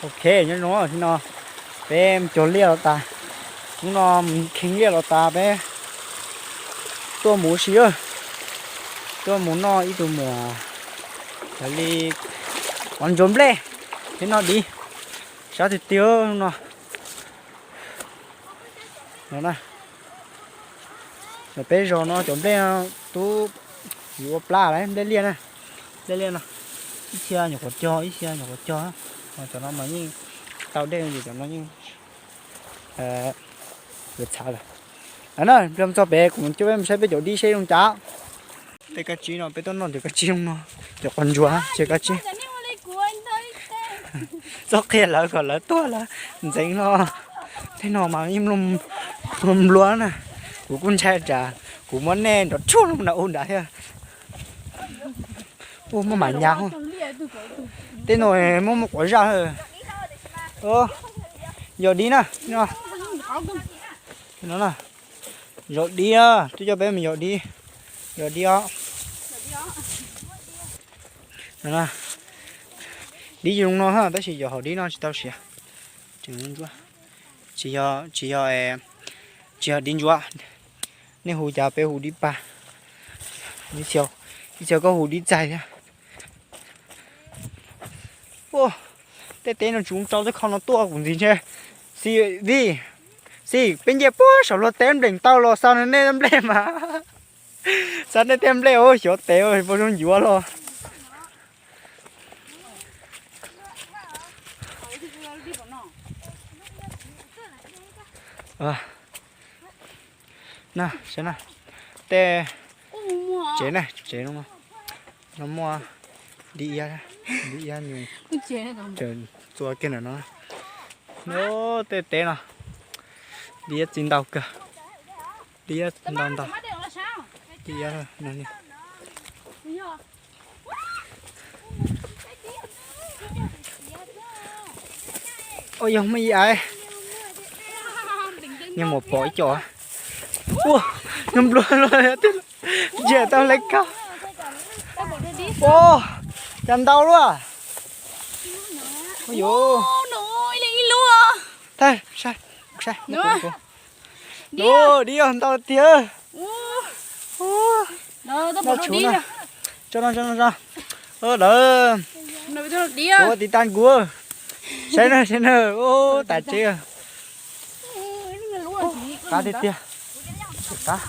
Ok, nyob zoo, hnub no peb mus cog liaj los tas, hnub no mus kheev liaj los tas peb tuaj mus ua si, tuaj mus noj ib tug muam, li qhov ntsuas nplej thiab noj div, sab tiag tiag no. Peb zos no cov nplej tub yuav ua plab lawm, nplej liaj na, nplej liaj no, ib txhia nyuam qhuav cog, ib txhia nyuam qhuav cog, cov no mas yeej tau dej, cov no yeej yuav txhav lawm. Na, txog pem kuv coj peb mus saib peb cov dib seb zoo cas. Tej kab tsib no peb tuaj noj cov kab tsib no, cov qos ntsuas, cov kab tsib. Txhob qhia lawv kom lawv tuaj lawv ntxeev no. Tej no mas yeej nplua nplua na. Kuv kuj ntshai tsam kuv muab nej nrov tshuaj no ua nrad thiab. Ua muaj mam nyas. Tej no muaj muaj quav zaj. Yog dib na. Yog dib, twb coj peb mus yog dib. Yog dib os. Dib zoo no tab sis yog hauv dib no tsis tau siav. Tsis yog, tsis yog, tsis yog dib ntsuab. Nej hu cas peb hu dib pag, ib txhia koj hu dib txaig thiab. Tej teb no tsis zoo rau tej qho no tuaj kuv ntxiv ntshe. Xib, Xib, peb nce puag saum luag teb nplees tau los xa nej nplej mas. Xa nej tej nplej ua xyov tes puas zoo yuav los. Na, saib na, tej tsev na, tsev no, no muaj dib iab, dib iab nyuj, txua kiag ntawm no. Tej teb no, dib iab txi ntau kawg, dib iab txi ntau ntau, dib iab no. Ua yog muaj ib aiv, niag mus pom ib co. Ua, nplua, ntshe tau hle kawg. Ua, cas ntau luaj. Ua, dib ntau tiag. Ntau tshuv na. Tso no, tso no, tso. Lawv ua tiv tag nkuv. Saib na, saib na, tas tsev. Qab tiag tiag. Qab.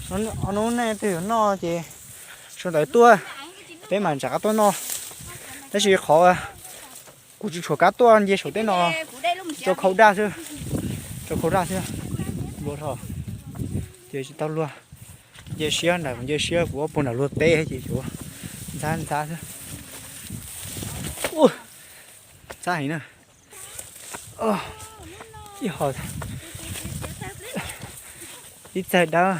Hnub nej twg yuav noj ces sawv ntawd tuaj, peb mam ntsam qab tuaj noj. Tab sis qhov kuv tsis tshuav kab tuaj nce saum tej no, tso khau daj xwb, tso khau daj xwb. Nplua dhau, ces tsis tau luag. Nce siab ntawm, nce siab kuv puag nram luag teb ces yuav ntxhab ntxhab xwb. Ntxhab heev na. Ib hom dib txaig dawb,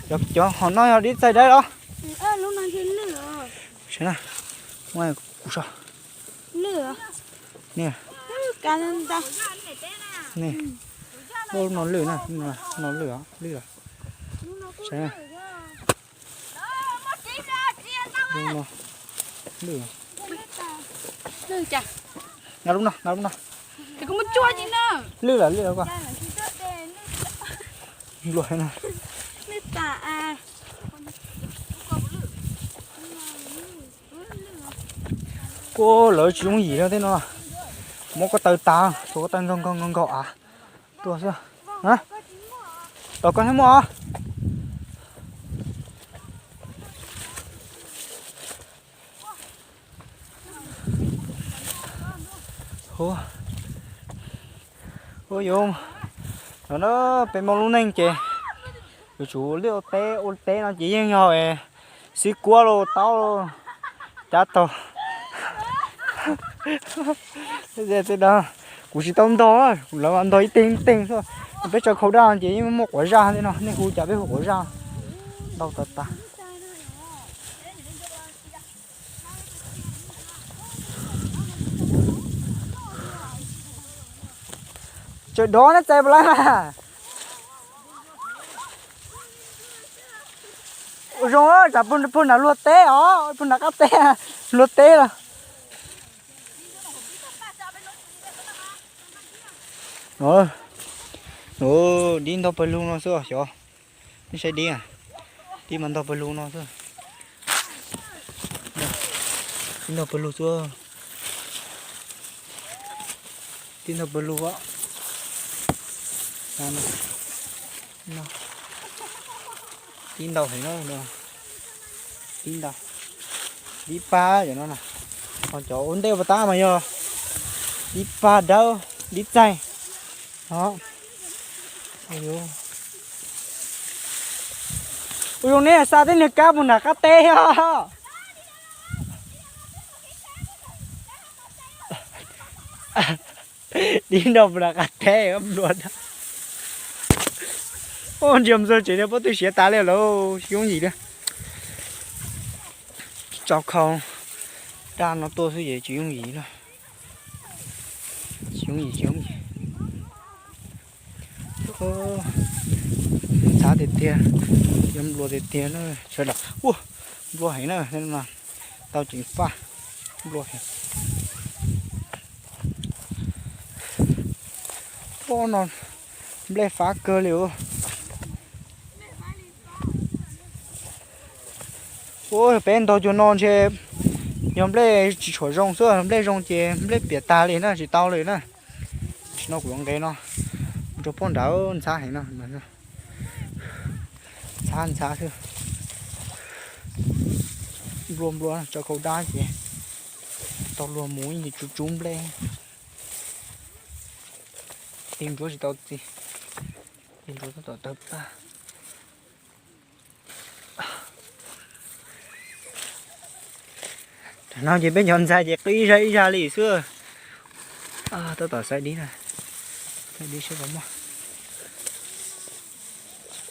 cov hom no yog dib txaig dawb los? Kuv so. Niam, niam, lub no lwj na, no lwj, lwj. Lub no lwj. Nqa lub no, nqa lub no. Lwj lawm, lwj lawm ko. Nplua no. Kuj lawv tsis yooj yim no tej no, muab ko taw tas, tshuav ko taw nkaug nkaug nkaug nkaug av tuaj xwb. Tom koj thiaj muaj os. Hu, hu yus, no na, peb Hmoob lub neej ces yuav tsum ua liaj ua teb, ua teb no ces yeej yog xib kuab los taub los cav taug. Kuv tsis tau ntog, lawv mas ntog ib teeg ib teeg xwb. Peb tso khau daj ces yeej muaj quav zaj li no, nej hu cas peb hu quav zaj, ntau tas tas. Tsawm dov neb txais puas laib mas. Ua zoo, tsam puag nram luag teb os, puag nram qab teb, luag teb los. Ua, dib ntog pawg lug no xwb xyov. Nej saib dib, dib mas ntog pawg lug no xwb. Dib ntog pawg lug xwb. Dib ntog pawg lug. Dib ntau heev no. Dib ntau. Dib pab cov no na. Ho cov ua ntej ua tab mas yog dib pab dawb, dib txaij. Ua zoo nej xa tej niag kab mus nram qab teb os. Dib nrog mus nram qab teb nplua. Ntsia mus txog tsev niag pob tw siav tas li lawm, tsis yooj yim li. Tso khau daj no tuaj xwb ces tsis yooj yim li. Tsis yooj yim, tsis yooj yim. Ntxhab tiag tiag, yuav nplua tiag tiag na sawv daws. Ua, nplua heev na, tau ceev faj, nplua heev. Pob no nplej fab kawg li os. Ua peb ntog cuag no ntshe yog nplej tsis tshua zoo xwb, nplej zoo ces nplej piam tag li na, tsis tau li na. Tam sim no kuv yuav nqes no mus rau pob nrad, ntxhab heev no. Ntxhab ntxhab xwb. Nplua nplua, tso khau dab ces tau luag mus ib tsub tsub nplej. Tig ntsuav tsis tau txiv, tig ntsuav tab tom tawg paj. Tam no ces peb cov ntxhais ces qib ib zaj ib zaj li xwb. Tab tom xaiv dib na, xaiv dib seb puas muaj,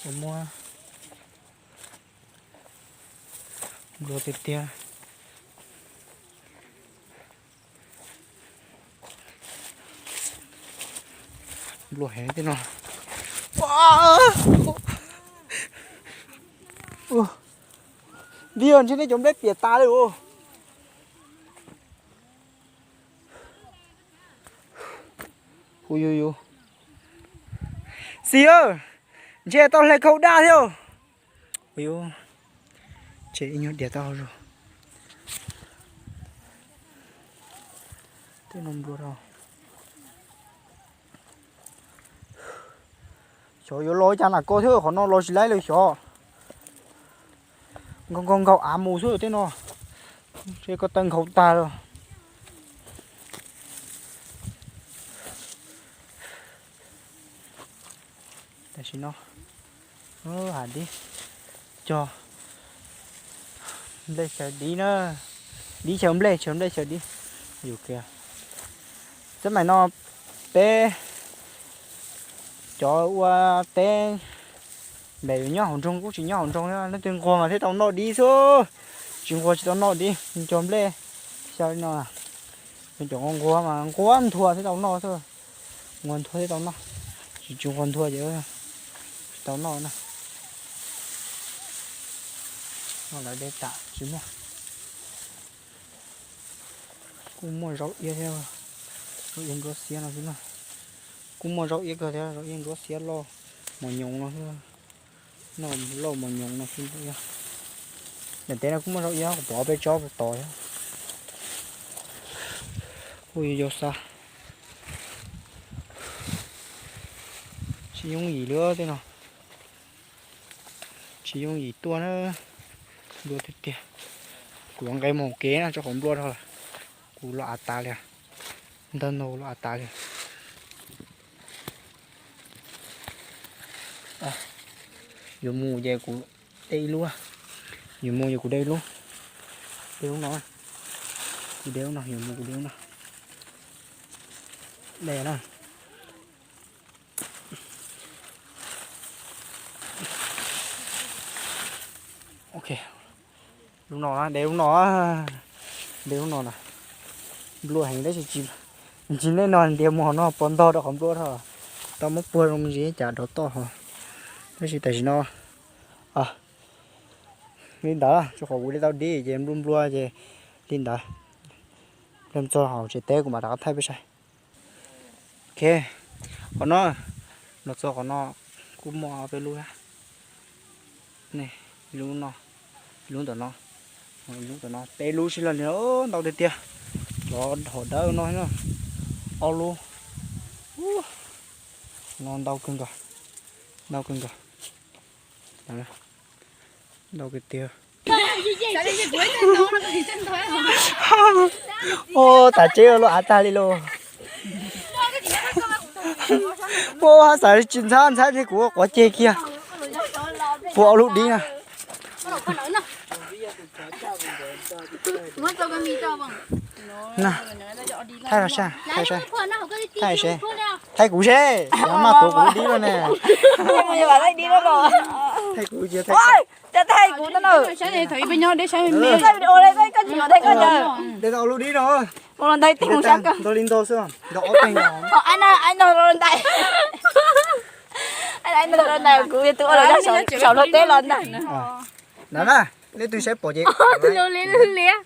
puas muaj. Nplua tiag tiag. Nplua heev tej no. Vij, ntshe nej cov nplej piam tas li os. Hu yu yu. Xis, ntshe tau hle khau daj thiab. Yu, ces ib nyuag dias tau zus. Tej no nplua rau. Xyov yuav los cas na koj thiab, qhov no los tsis laib li xyov. Nkaug nkaug nkaug av mus xwb tej no. Ntshe koj taw nkhaus tag lawm. Tam sim no, hav dib, cog nplej xyaw dib na, dib xyaw nplej, xyaw nplej xyaw dib. Yus kiag, xab maim no peb cov ua teb npem yuav nyob hauv nroog kuj tsis nyob hauv nroog thiab, leej twg nquag mas thiaj tau noj dib xwb, tsis nquag tsis tau noj dib. Cog nplej xyaw li no, cov nquag mas nquag nthua thiaj tau noj xwb, nquag nthua thiaj tau noj, tsis tsis nquag nthua ces tsis tau noj na. Noj lawv dej tas tsis muaj. Kuj muaj zaub iab thiab, zaub iab ntsuab xiab no xwb na. Kuj muaj zaub iab kawg thiab, zaub iab ntsuab xiab loj mos nyoos no xwb. Noj loj mos nyoos no xwb. Daim teb no kuj muaj zaub iab, kuv pom peb tsob tos thiab. Kuj yuav yau xa. Tsis yooj yim li tej no. Tsis yooj yim tuaj na. Nplua tiag tiag. Kuv yuav nqes mus hauv kev na, rau qhov nplua dhau lawm. Kuv los av tas li. Ntawg ntawg los av tas li. Yuav mus ces kuv de ib lub. Yuav mus ces kuv de ib lub. De lub no. Kuv de lub no, yuav mus kuv de lub no. De na. Ok. Lub no, de lub no. De lub no na. Nplua heev tab sis tsis, tsis nej no ntiav mus hauv no pov ntog rau qhov nplua dhau. Tau muab puag zoo me ntsis cas rov toj hauv. Tab sis tam sim no li ntawd, rau qhov kuv de tau dib ces nplua nplua ces li ntawd. Los txog hauv tsev teb kuv mam rov qab thaij peb saib. Ok. Qhov no, los txog qhov no kuj muaj peb lub, ne, lub no, lub ntawm no, lub ntawm no peb lub sib law li, ntau tiag tiag. Cov hom dawb no, ob lub, no ntau kawg nkaus, ntau kawg nkaus, ntau kawg tiag. Ua tas tsev lub av tag li lauj. Ua xav tsis ntxhab ntxhab thiab kuv quav ceg kiag. Puag ob lub dib na. Thaij los seb, thaij seb, thaij seb, thaij kuv seb, maj tuav kuv lub dib lawm ne. Thaij kuv, thaij kuv no. Thaij video li koj tsis thaij koj. Ua los ntawd tib mus sab koj. Ntau li ntau xwb, ntau ob peb no. Ai no los ntawd. Ai no los ntawd kuv yog tus ua los saum hlua teb los ntag. Nav na, leej twg saib pom ces. Tus liab liab.